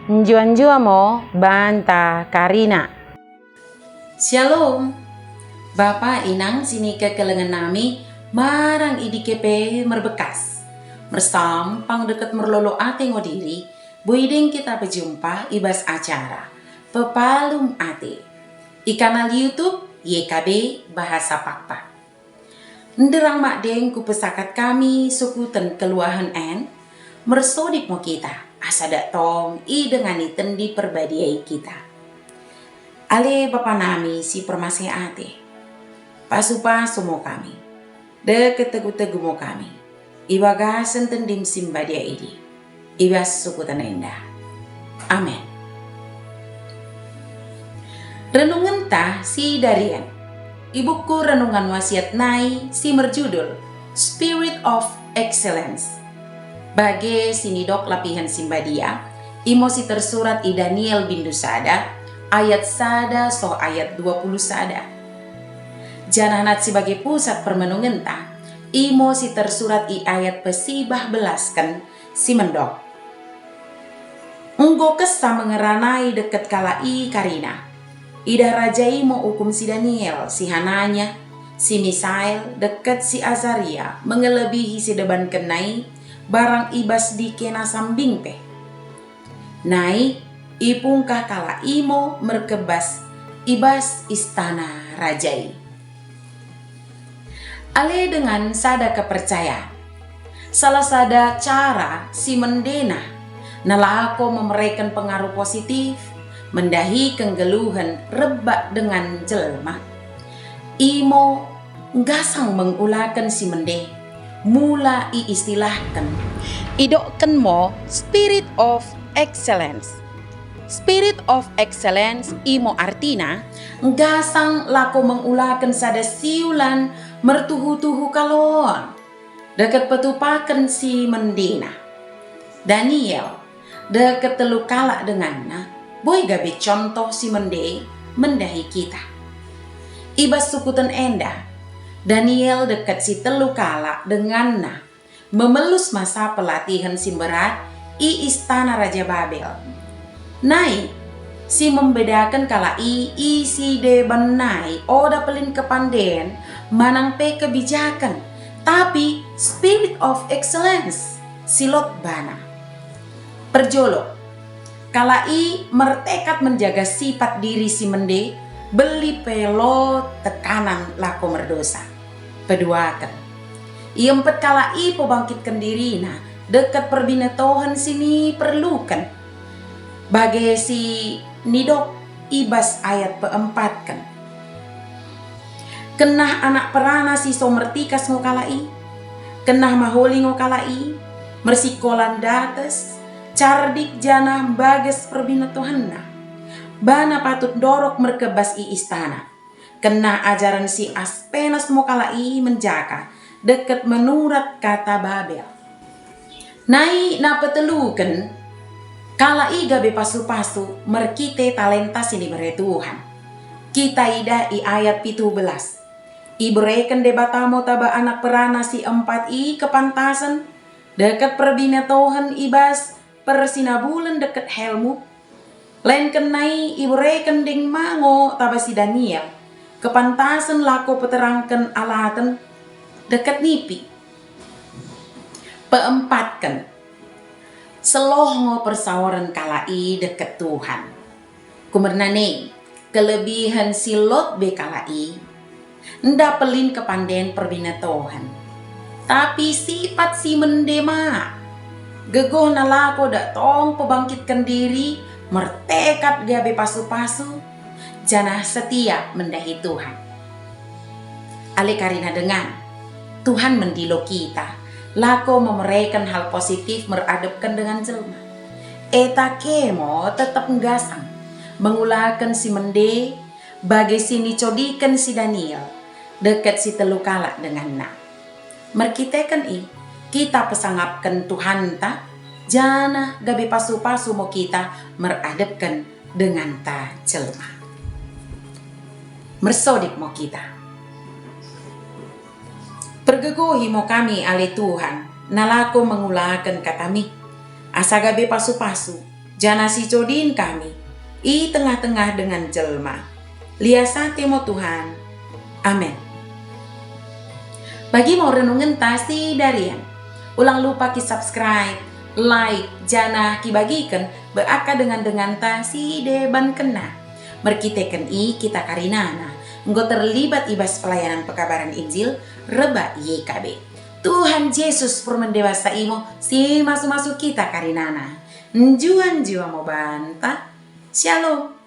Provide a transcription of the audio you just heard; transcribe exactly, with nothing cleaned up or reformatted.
Njuah-njuah mo banta karina. Syalom. Bapa inang sinikekelengen nami marang i dike pe merbekkas. Mersampang dekket merlolo ate ngo diri, boi deng kita pejumpa i bas acara Pepalum Ate i kanal YouTube Y K B Bahasa Pakpak. Nderrang madeng kupesakat kami sukuten keluahen en, mersodip mo kita, asa dak tong idengani Tendi Perbadia i kita. Ale Bapa nami si permaseh ate, pasu-pasu mo kami, dekket tegu-tegu mo kami, i bagasen Tendim si mbadia idi, i bas sukuten enda. Amen. Renungenta sidarien i buku Renungan Wasiat nai si merjudul Spirit of Excellence. Bage sinidok lapihen si mbadia, imo si tersurat i Daniel bindu sada, ayat sada soh ayat dua puluh sada. Janah nat si bage pusat permenungenta, imo si tersurat i ayat pesibah belasken si mendok. Enggo kessa mengeranai dekket kalak i karina. Idah raja i mo ukum si Daniel, si Hananya, si Misael, dekket si Azaria mengelebihi si debankenna i, barang i bas dikena sambing pe. Nai, ipungkah kalak i mo merkebas i bas istana raja i. Ale dengan sada kepercayaan, salah sada cara si mendena nalako memereken pengaruh positif mendahi kenggeluhen rebbak dengan jelma, imo nggasang mengulaken si mende, mula iistilahken, idokken mo Spirit of Excellence. Spirit of Excellence imo artina nggasang lako mengulaken sada siulan mertuhu-tuhu kalon, dekket petupaken si mendena. Daniel, dekket tellu kalak denganna, boi gabe contoh si mende mendahi kita. I bas sukuten enda, Daniel dekket si tellu kalak denganna memellus masa pelatihen si mberat i istana Raja Babel. Nai, si membedaken kalak i i si deban nai oda pellin kepanden manang pe kebijaken, tapi spirit of excellence si lot bana. Perjolo, kalak i mertekad menjaga sipat diri si mende, belli pe lot tekanan lako merdosa. Peduaken, iempet kalak i pebangkitken dirina dekket perbinetohen si niperluken, bage si nidok i bas ayat peempatken. Kennah anak perana si so mertikas ngo kalak i, kennah maholi ngo kalak i, mersikola ndates, cardik janah mbages perbinetohenna. Bana patut ndorok merkebas i istana. Kennah ajaren si Aspenas mo kalak i menjaka, dekket menurat kata Babel. Nai napetelluken, kalak i gabe pasu-pasu merkite talenta si nibere Tuhan. Kita idah i ayat pitu belas. Ibereken Debata mo taba anak perana si empat i kepantasen, dekket perbinetohen i bas persinabulen dekket helmu. Lainken nai ibereken deng ma ngo taba si Daniel kepantasen lako peterangken alaten dekket nipi. Peempatken, seloh ngo persaoren kalak i dekket Tuhan. Kumerna nai, kelebihen si lot be kalak i, nda pellin kepanden perbinetohen, tapi sipat si mende ma. Gegohna lako dak tong pebangkitken diri, mertekad gabe pasu-pasu, janah setia mendahi Tuhan. Ale karina dengan, Tuhan mendilo kita lako memereken hal positif meradepken dengan jelma. Eta ke mo tetep nggasang mengulaken si mende, bage si nicodiken si Daniel dekket si tellu kalak denganna. Merkiteken i, kita pesangapken Tuhanta, janah gabe pasu-pasu mo kita meradepken denganta jelma. Mersodip mo kita. Pergegohi mo kami ale Tuhan, nalako mengulaken kataMi, asa gabe pasu-pasu, janah sicodin kami i tengah-tengah dengan jelma. Lias ate mo Tuhan. Amen. Bagi mo renungenta sidarien. Ulang lupa ki-subscribe, like, janah kibagiken bak dengan-denganta sidebankenna. Merkiteken i kita karinana enggo terlibat ibas pelayanan pekabaran Injil rebbak Y K B. Tuhan Jesus permende basa imo simasu-masu kita karinana. Njuah-njuah mo banta. Shalom.